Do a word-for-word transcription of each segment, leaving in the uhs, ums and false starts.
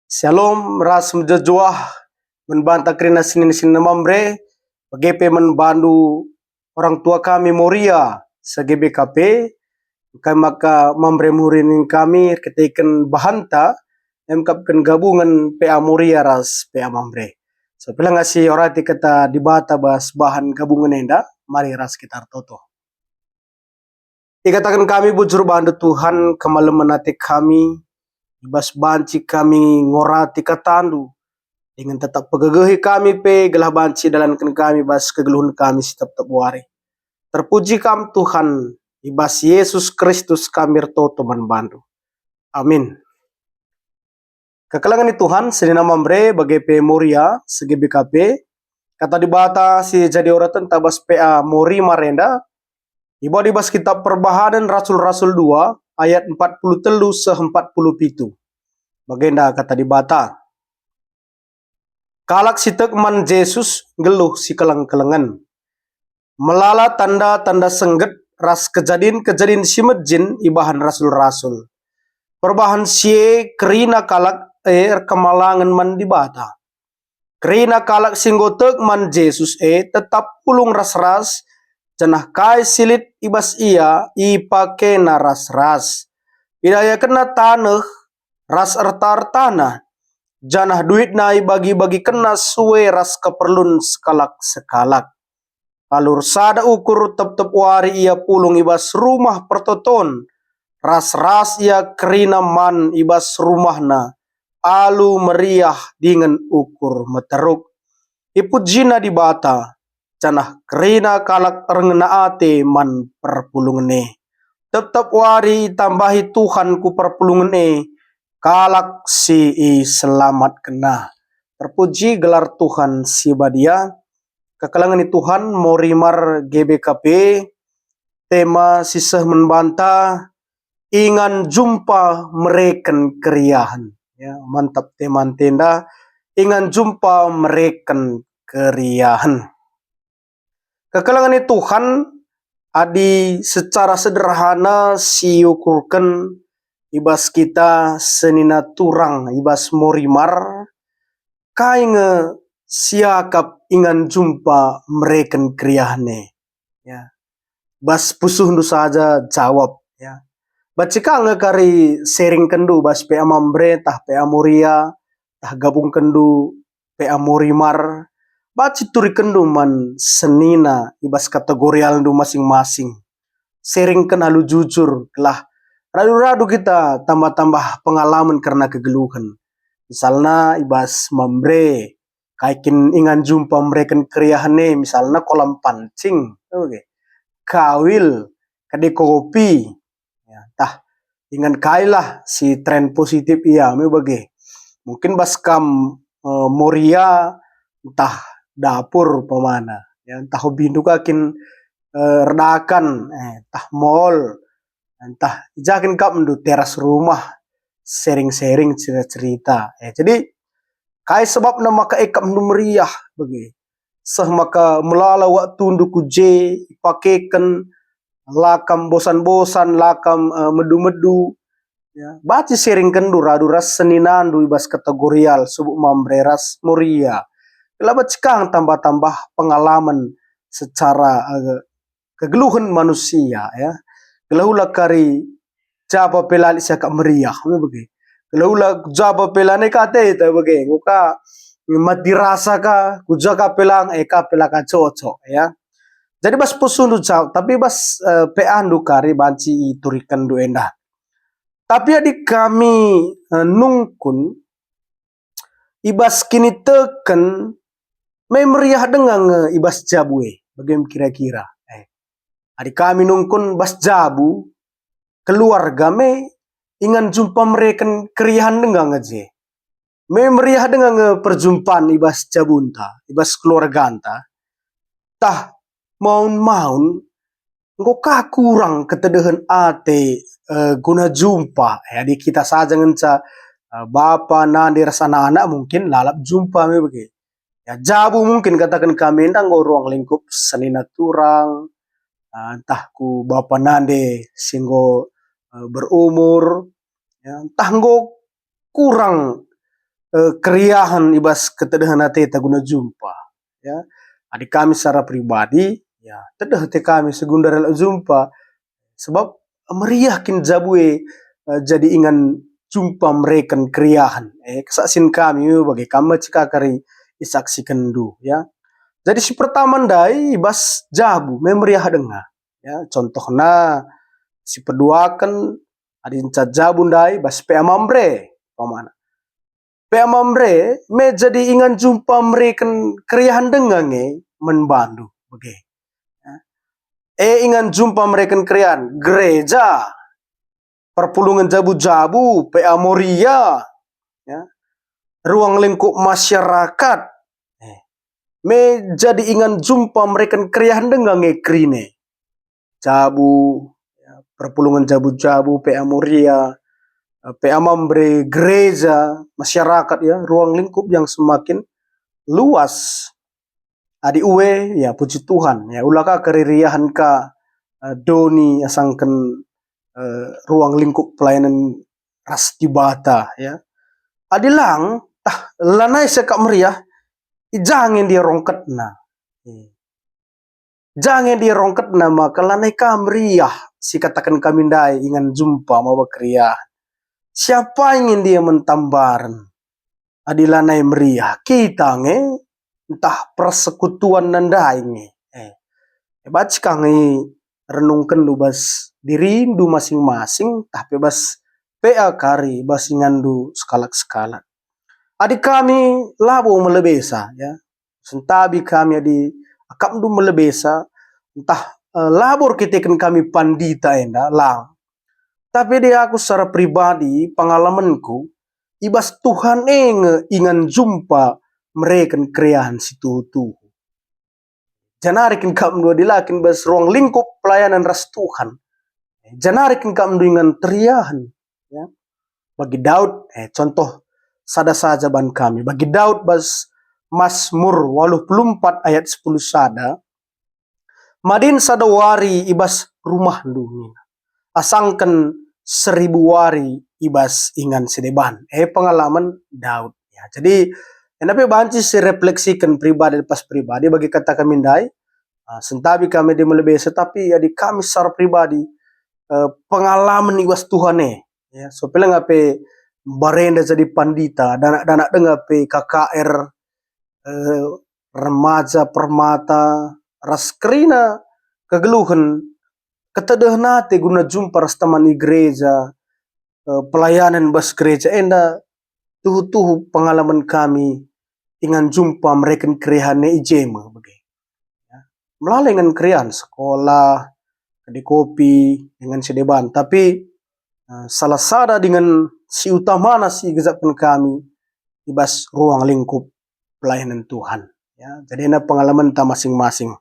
Shalom ras mejuah-juah man banta kerina senina-senina Mamre, bage pe man bandu orang tua kami Moria se-G B K P, engkai maka Mamre Muria nina kami erkiteken bahanta, emkapken gabungen P A Moria ras P A Mamre. So, pela ngasi orati kata Dibata bas bahan gabungen enda, mari ras kita ertoto. Ikataken kami bujur bandu Tuhan, kemalemen ate kami, i bas banci kami ngorati katandu, dingen tetap pegegehi kami pe gelah banci dalanken kami bas kegeluhen kami si tep-tep wari. Terpuji Kam Tuhan, i bas Yesus Kristus kami ertoto man bandu. Amin. Kekelengen ni Tuhan, senina Mamre, bage pe Moria, se-G B K P, kata Dibata si jadi oratenta bas P A Morimar enda, ibuat i bas Kitab Perbahanen Rasul-Rasul dua ayat empat puluh telu seh empat puluh pitu. Bagenda kata Dibata, "Kalak si tek man Jesus nggeluh sikeleng-kelengen. Melala tanda-tanda sengget ras kejadin-kejadin si mejin ibahan rasul-rasul. Perbahan si e kerina kalak e erkemalangen man Dibata. Kerina kalak si enggo tek man Jesus e tetap pulung ras-ras, janah kai si lit i bas ia ipakena ras-ras. Idayakenna taneh ras erta-ertana, janah duitna ibagi-bagikenna sue ras keperlun sekalak-sekalak. Alu ersada ukur tep-tep wari ia pulung i bas Rumah Pertoton, ras-ras ia kerina man i bas rumahna alu meriah dingen ukur meteruk. Ipujina Dibata, janah kerina kalak erngena ate man perpulungen e. Tep-tep wari itambahi Tuhan ku perpulungen e kalak si iselamatkenna." Terpuji gelar Tuhan si badia. Kekelengen ni Tuhan, Morimar G B K P, tema si seh man banta, Ingan Jumpa Mereken Keriahen. Ya, mantap tema ntenda, Ingan Jumpa Mereken Keriahen. Kekelengen ni Tuhan, adi secara sederhana si ukurken i bas kita senina turang i bas Morimar, kai nge siakap Ingan Jumpa Mereken Keriahen e? Ya. Bas pusuhndu saja jawab, ya. Banci ka nge kari sharingkenndu bas P A Mamre, tah P A Moria, tah gabungkenndu P A Morimar, banci turikenndu man senina i bas kategorialndu masing-masing. Sharingken alu jujur, gelah radu-radu kita tambah-tambah pengalamen kerna kegeluhen. Misalna i bas Mamre, kai kin Ingan Jumpa Mereken Keriahen e, misalna kolam pancing, oke. Kawil, kedai kopi, ya, ntah ingan kai lah si tren positif ia me bage. Mungkin bas kam, eh, Moria, ntah dapur umpamana, ya, ntah hobindu ka kin, eh, erdakan, eh, ntah mall, ntah i ja kin akapndu, teras rumah, sharing-sharing, cerita-cerita. Eh, jadi, kai sebabna maka akapndu meriah bage? Seh maka melala waktundu ku je ipakeken, la kam bosan-bosan, la kam, eh, medu-medu. Ya, banci sharingkenndu radu ras seninandu i bas kategorial subuk Mamre ras Moria. Gelah banci kam tambah-tambah pengalamen secara, eh, kegeluhen manusia, ya. Gelah ula kari jaba pe la lit siakap meriah, me bage. Gelah ula jaba pe lanai ka ateta bage, enggo ka mati rasa ka, ku ja ka pe lang, eh, ka pe la ka cocok, ya. Jadi bas pusuhndu jawab, tapi bas, eh, P A ndu kari banci iturikenndu enda. Tapi adi kami, eh, nungkun, i bas kiniteken, me meriah denga nge i bas jabu e, bage me kira-kira. Eh, adi kami nungkun bas jabu, keluarga me Ingan Jumpa Mereken Keriahen denga nge je. Me meriah denga nge perjumpan i bas jabunta, i bas keluarganta. Tah maun-maun, enggo ka kurang ketedehen ate, eh, guna jumpa. Eh, adi kita saja ngenca, eh, bapa, nande, ras anak-anak mungkin lalap jumpa me bage. Ya, jabu mungkin kataken kami enda enggo ruang lingkup senina turang, eh, ntah ku bapa nande si enggo, eh, berumur, ya, ntah enggo kurang eh, keriahen i bas ketedehen ateta guna jumpa. Ya, adi kami secara pribadi, ya, tedeh ate kami segunda rela jumpa, sebab meriah kin jabu e, eh, jadi ingan jumpa mereken keriahen. Eh, kesaksin kami, eh, bage kam me cika kari isaksikendu, ya. Jadi si pertama ndai i bas jabu me meriah denga. Ya, contohna si peduaken, adi nca jabu ndai bas P A Mamre, umpamana. P A Mamre me jadi ingan jumpa mereken keriahen denga nge man bandu bage. Ya. E ingan jumpa mereken keriahen, gereja, perpulungen jabu-jabu, P A Moria, ya, ruang lingkup masyarakat, eh, me jadi ingan jumpa mereken keriahen denga nge kerine. Jabu, ya, perpulungen jabu-jabu, P A Moria, eh, P A Mamre, gereja, masyarakat, ya, ruang lingkup yang semakin luas. Adi ue, ya, puji Tuhan, ya, ula ka keririahen ka, eh, doni asangken, eh, ruang lingkup pelayanan ras Dibata, ya. Adi lang, tah, lanai sekap meriah, i ja nge ndia rongketna. Eh. Ja nge ndia rongketna maka lanai ka meriah si kataken kami ndai ingan jumpa maba keriahen. Siapa nge ndia mentambaren? Adi lanai meriah, kita nge ntah persekutuan ndai nge. Eh. Ebaci ka nge renungkenndu bas dirindu masing-masing, tah pe bas P A kari bas inganndu sekalak-sekalak. Adi kami labo melebesa, ya, sentabi kami adi akapndu melebesa, ntah, eh, labo erkiteken kami pandita enda, lang. Tapi adi aku secara pribadi, pengalamenku, i bas Tuhan e nge ingan jumpa mereken keriahen si tuhu-tuhu. Janari kin akapndu adi la kin bas ruang lingkup pelayanan ras Tuhan. Janari kin akapndu ingan keriahen. Ya. Bagi Daud, eh, contoh sada saja ban kami. Bagi Daud bas Masmur waluh puluh empat ayat sepuluh sada, "Madin sada wari i bas rumahndu," nina, "asangken seribu wari i bas ingan si deban." Eh, pengalaman Daud. Ya, jadi, enda pe banci si refleksiken pribadi lepas pribadi bagi kata kami ndai, ah, sentabi kami adi melebesa, tapi adi kami secara pribadi, eh, pengalaman i bas Tuhan e, ya, so pe langa pe mbarenda jadi pandita, danak-danak denga pe K K R, eh, remaja permata, ras kerina kegeluhen, ketedehen ate guna jumpa ras teman i gereja, eh, pelayanan bas gereja enda tuhu-tuhu pengalaman kami ingan jumpa mereken keriahen e i je me bage. Ya. Melala ingan keriahen sekolah, kedai kopi, ingan si deban. Tapi, eh, salah sada ingan si utamana si igejapken kami i bas ruang lingkup pelayanan Tuhan. Ya, jadi enda pengalamenta masing-masing.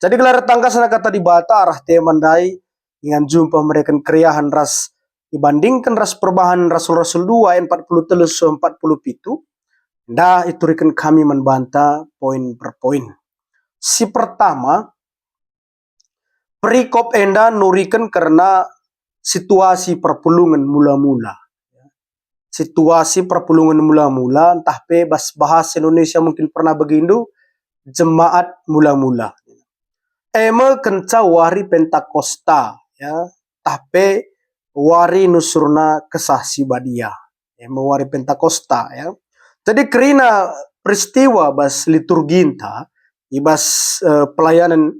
Jadi gelar tangkasna kata Dibata arah tema ndai, ingan jumpa mereken keriahen ras ibandingken ras Perbahanen Rasul-Rasul dua ayat empat puluh telu seh empat puluh pitu, enda ituriken kami man banta poin per poin. Si pertama, perikop enda nuriken kerna situasi perpulungen mula-mula. Situasi perpulungen mula-mula, ntah pe bas bahasa Indonesia mungkin pernah begindu, jemaat mula-mula. E me kenca wari Pentakosta, ya, ntah pe wari nusurna Kesah Si Badia. E me wari Pentakosta, ya. Jadi kerina peristiwa bas liturginta, i bas, eh, pelayanan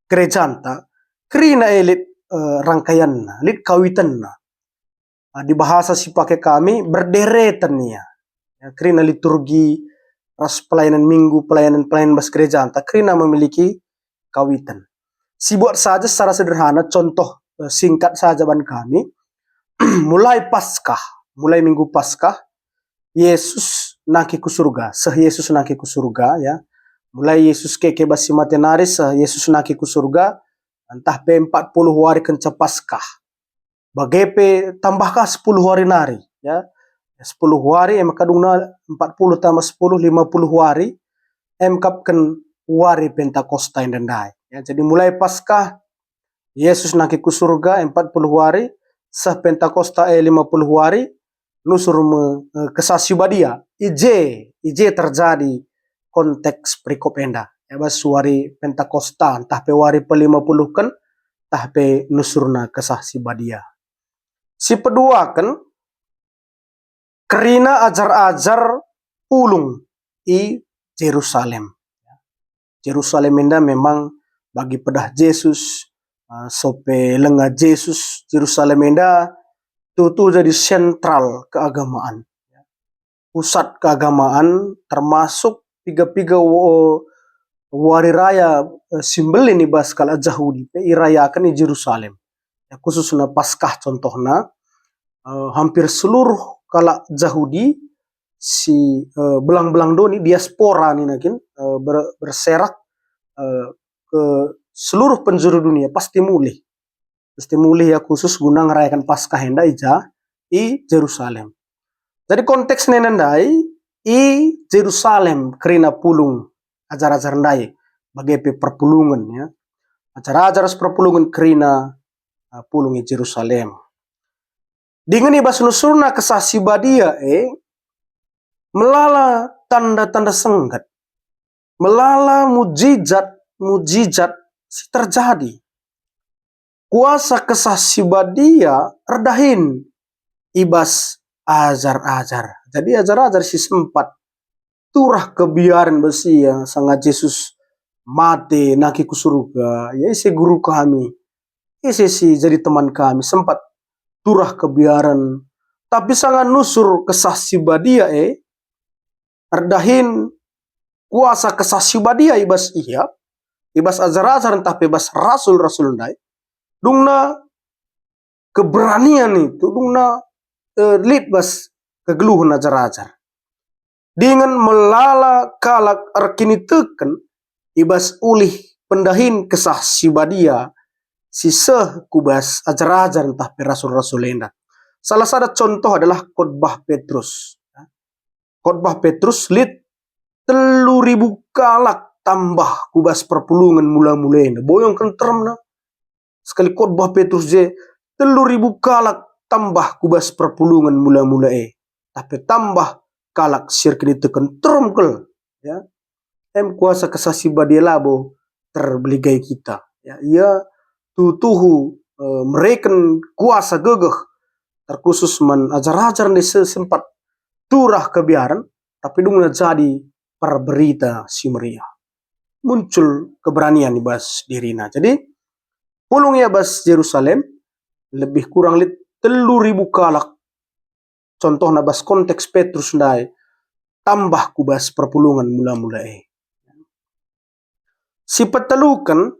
gerejanta, kerina e lit, eh, rangkaianna, lit kawitenna. Ah, di bahasa si pake kami, berdereten ia. Ya, kerina liturgi ras pelayanan minggu, pelayanan-pelayanan bas gerejanta, kerina memiliki kawiten. Si buat saja secara sederhana, contoh, eh, singkat saja ban kami, mulai Paskah, mulai minggu Paskah, Yesus nangkih ku surga, seh Yesus nangkih ku surga, ya. Mulai Yesus keke bas si mate nari, seh Yesus nangkih ku surga, ntah pe empat puluh wari kenca Paskah. Bage pe tambah ka sepuluh wari nari, ya. Sepuluh wari, e maka dungna empat puluh tambah sepuluh, lima puluh wari, e me akapken wari Pentakosta enda ndai. Ya, jadi mulai Paskah, Yesus nangkih ku surga empat puluh wari, seh Pentakosta e lima puluh wari, nusur me, eh, Kesah Si Badia. I je, i je terjadi konteks perikop enda. Ya, bas wari Pentakosta, ntah pe wari pelima puluhken, ntah pe nusurna Kesah Si Badia. Si peduaken, kerina ajar-ajar pulung i Jerusalem. Jerusalem enda memang bagi pedah Jesus, eh, sope lenga Jesus, Jerusalem enda tuhu jadi sentral keagamaan. Pusat keagamaan, termasuk piga-piga wo-, wari raya, eh, si mbelin i bas kalak Jahudi pe irayaken i Jerusalem. Ya, khususna Paskah contohna, eh, hampir seluruh kalak Jahudi si, eh, belang-belang doni, diaspora nina kin, eh, ber-, berserak, eh, ke seluruh penjuru dunia, pasti mulih. Pasti mulih, ya, khusus guna ngerayaken Paskah enda i ja, i Jerusalem. Jadi konteksna enda ndai, i Jerusalem kerina pulung ajar-ajar ndai, bage pe perpulungen, ya. Ajar-ajar ras perpulungen kerina, eh, pulung i Jerusalem. Dingen i bas nusurna Kesah Si Badia e, melala tanda-tanda sengget, melala mujizat-mujizat si terjadi. Kuasa Kesah Si Badia erdahin i bas ajar-ajar. Jadi ajar-ajar si sempat turah kebiaren bas ia sanga Jesus mate nangkih ku surga, ya, ise guru kami, ise si jadi teman kami, sempat turah kebiaren. Tapi sanga nusur Kesah Si Badia e, erdahin kuasa Kesah Si Badia i bas ia, i bas ajar-ajar ntah pe bas rasul-rasul ndai, dungna keberanian itu, dungna, eh, lit bas kegeluhen ajar-ajar. Dingen melala kalak erkiniteken i bas ulih pendahin Kesah Si Badia si seh ku bas ajar-ajar ntah pe rasul-rasul enda. Salah sada contoh adalah khotbah Petrus. Khotbah Petrus lit telu ribu kalak tambah ku bas perpulungen mula-mula enda. Boyong kenteremna. Sekali khotbah Petrus je, telu ribu kalak tambah ku bas perpulungen mula-mula e. Tapi tambah kalak si erkiniteken terem kal, ya. Em kuasa Kesah Si Badia labo terbeligai kita. Ya, ia tuhu-tuhu, eh, mereken kuasa gegeh, terkhusus man ajar-ajar ndai si sempat turah kebiaren, tapi dungna jadi perberita si meriah. Muncul keberanian i bas dirina. Jadi, pulung ia bas Jerusalem, lebih kurang lit telu ribu kalak. Contohna bas konteks Petrus ndai, tambah ku bas perpulungen mula-mula e. Si peteluken,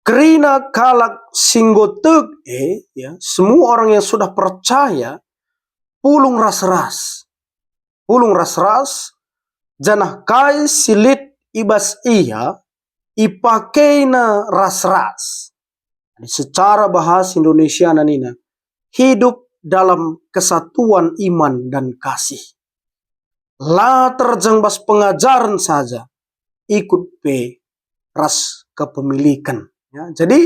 kerina kalak si enggo tek e, ya, semua orang yang sudah percaya, pulung ras-ras. Pulung ras-ras, janah kai si lit i bas ia, ipakeina ras-ras. Secara bahasa Indonesia nina, hidup dalam kesatuan iman dan kasih. La terjeng bas pengajaren saja, ikut pe ras kepemiliken. Ya, jadi,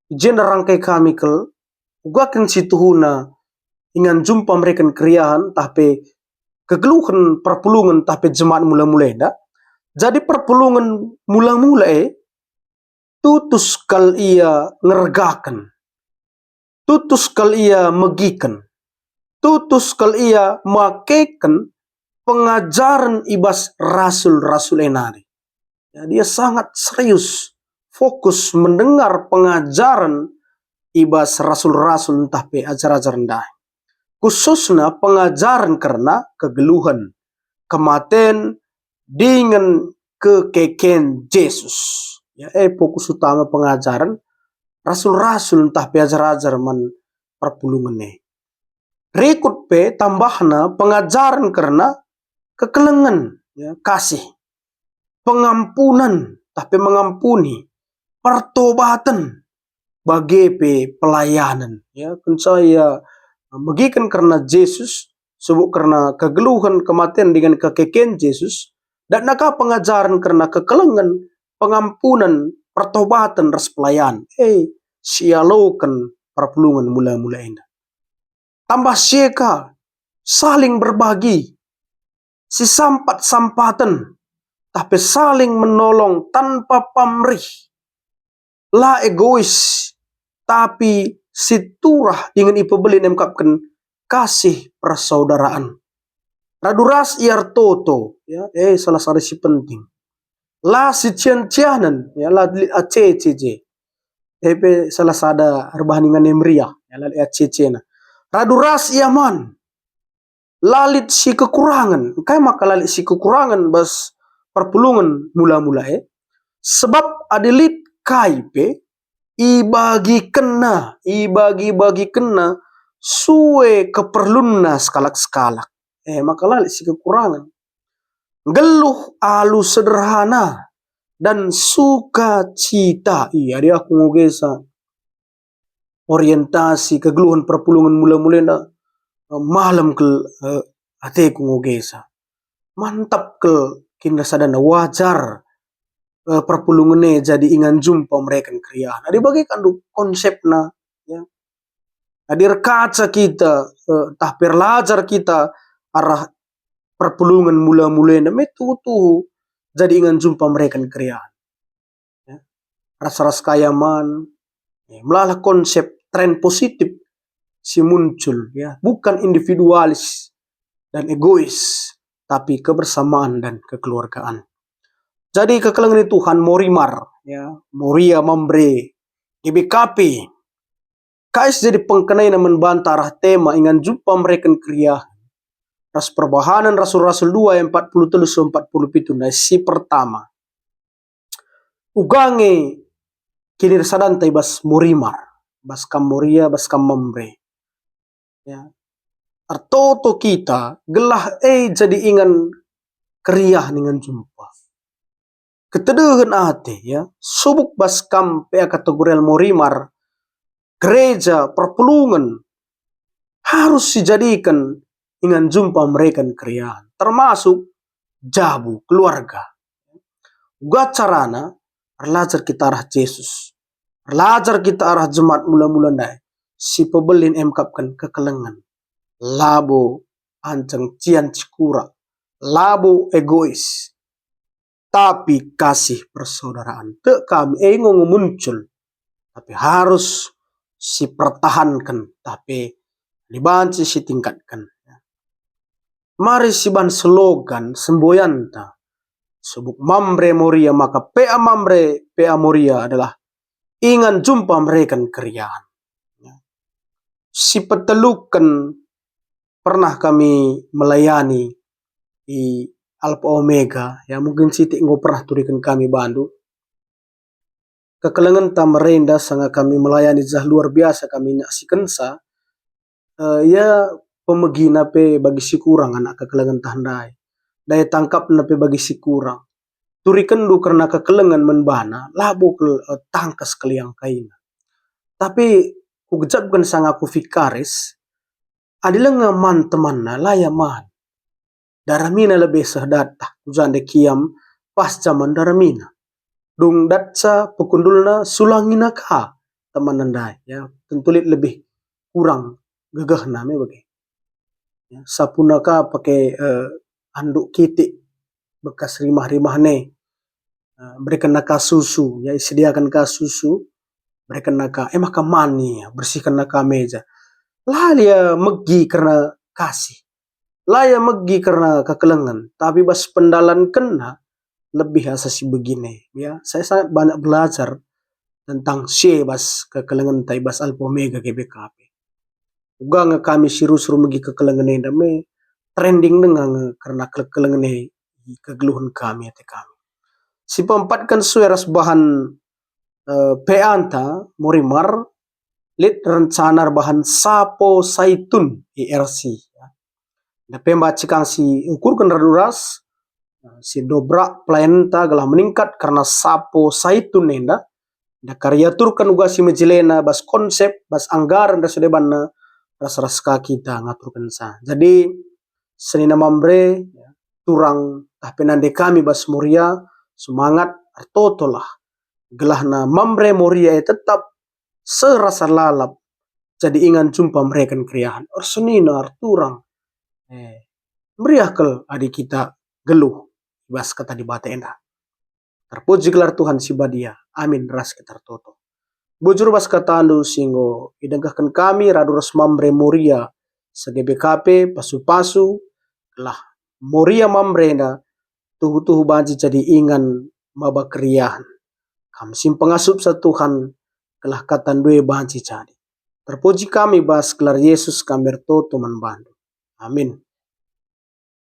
i jenda rangkai kami kal, uga kin si tuhuna ingan jumpa mereken keriahen, tah pe kegeluhen perpulungen, tah pe jemaat mula-mula enda. Jadi perpulungen mula-mula e, tutus kal ia ngergaken, tutus kal ia megiken, tutus kal ia makeken pengajaren i bas rasul-rasul e nari. Ya, dia sangat serius, fokus mendengar pengajaren i bas rasul-rasul ntah pe ajar-ajar ndai. Khususna pengajaren kerna kegeluhen, kematen, dingen kekeken Jesus. Ya, e fokus utama pengajaren rasul-rasul ntah pe ajar-ajar man perpulungen e. Rikut pe tambahna pengajaren kerna kekelengen, ya, kasih, pengampunan, tah pe mengampuni, pertobaten, bage pe pelayanen. Ya, kenca ia megiken kerna Jesus, subuk kerna kegeluhen, kematen, dingen kekeken Jesus, datna ka pengajaren kerna kekelengen, pengampunan, pertobaten, ras pelayanen. E, sialoken perpulungen mula-mula enda. Tambah si e ka, saling berbagi, sisampat-sampaten, tah pe saling menolong tanpa pamrih, la egois, tapi si turah dingen ipebelin emkapken kasih persaudaraan. Radu ras ia ertoto, ya, eh, salah sada si penting. La sician-cianen, ya, la lit acece je. Eh, pe salah sada erbahan ingan e meriah, ya, la lit acecena. Radu ras ia man, la lit si kekurangen. Engkai maka la lit si kekurangen bas perpulungen mula-mula e? Sebab adi lit kai pe, ibagikenna, ibagi-bagikenna sue keperlunna sekalak-sekalak. Eh, maka la lit si kekurangen. Nggeluh alu sederhana dan sukacita. Iya, adi aku ngogesa orientasi kegeluhen perpulungen mula-mula enda, eh, malem kal, eh, ateku ngogesa. Mantap kal kinirasadana, wajar, eh, perpulungen e jadi ingan jumpa mereken keriahen. Adi bage kandu konsepna, ya. Adi erkaca kita, eh, tah pe erlajar kita arah perpulungen mula-mula enda, me tuhu-tuhu jadi ingan jumpa mereken keriahen. Ya. Ras-ras kai man, ya, melalah konsep tren positif si muncul, ya, bukan individualis dan egois, tapi kebersamaan dan kekeluargaan. Jadi kekelengen Tuhan, Morimar, ya, Moria, Mamre, G B K P, kai si jadi pengkenaina man banta arah tema ingan jumpa mereken keriahen ras Perbahanen Rasul-Rasul dua ayat empat puluh telu sampai empat puluh pitu ndai? Si pertama, uga nge kinirasadanta i bas Morimar, bas kam Moria, bas kam Mamre. Ya. Ertoto kita gelah e jadi ingan keriahen, ingan jumpa. Ketedehen ate, ya, subuk bas kam P A K Togurel Morimar, gereja, perpulungen, harus sijadiken ingan jumpa mereken keriahen, termasuk jabu, keluarga. Uga carana, erlajar kita arah Jesus, erlajar kita arah jemaat mula-mula ndai, si pebelin emkapken kekelengen, labo anceng cian cikura, labo egois, tapi kasih persaudaraan. Tek kami, e enggo nge muncul, tapi harus sipertahanken, tapi dibanci sitingkatken. Mari siban slogan semboyanta, subuk Mamre Moria, maka P A Mamre, P A Moria adalah ingan jumpa mereken keriahen. Sipeteluken, pernah kami melayani i Alpha Omega, ya, mungkin sitik enggo pernah turiken kami bandu. Kekelengenta merenda sanga kami melayani, jah luar biasa kami nyaksikenca, eh, ya, pemegina pe bagi si kurang anak kekelengenta ndai. Daya tangkapna pe bagi si kurang. Turikenndu kerna kekelengen man bana, labo kal, eh, tangkas kal iangkaina. Tapi kugejapken sanga ku Vikaris, adi langa man temanna, la ia man. Daramina lebe seh datah ku jande kiam pas jaman daramina. Dung datca pekundulna, sulangina ka temanna ndai, ya, tentu lit lebih kurang gegehna me bage. Ya, sapuna ka pake, eh, anduk kitik bekas rimah-rimah ne. Eh, berekenna ka susu, ya, isediaken ka susu, berekenna ka, e maka man ia, bersihkenna ka meja. La ia megi kerna kasih, la ia megi kerna kekelengen, tapi bas pendalankenna lebih asa si begine, ya. Saya sangat banyak belajar tentang si e bas kekelengenta i bas Alpha Omega G B K P. Uga nge kami si rusur megi kekelengen enda me trending denga nge kerna kekelengen e i kegeluhen kami, ate kami. Si peempatken sue ras bahan, eh, P A-nta, Morimar, lit rencana erbahan Sapo Saitun, I R C, ya. Enda pe mbaci kang si ukurken radu ras, si dobrak pelayanta gelah meningkat kerna Sapo Saitun enda. Enda ka riaturken uga si mejilena bas konsep, bas anggaren ras debanna, ras-ras ka kita ngaturkenca. Jadi, senina Mamre, ya, turang tah pe nande kami bas Moria, semangat, ertotolah. Gelahna Mamre Moria e tetap seh rasa lalap, jadi ingan jumpa mereken keriahen. Ersenina, erturang. Eh, meriah kal adi kita geluh i bas Kata Dibata enda. Terpuji gelar Tuhan si Badia. Amin. Ras kita ertoto. Bujur bas kataNdu si enggo idengkehken kami radu ras Mamre Moria, G B K P, pasu-pasu, gelah Moria Mamre enda tuhu-tuhu banci jadi ingan maba keriahen. Kam si mpengasupsa Tuhan, gelah kataNdu e banci jadi. Terpuji kami bas gelar Yesus kami ertoto man bandu. Amin.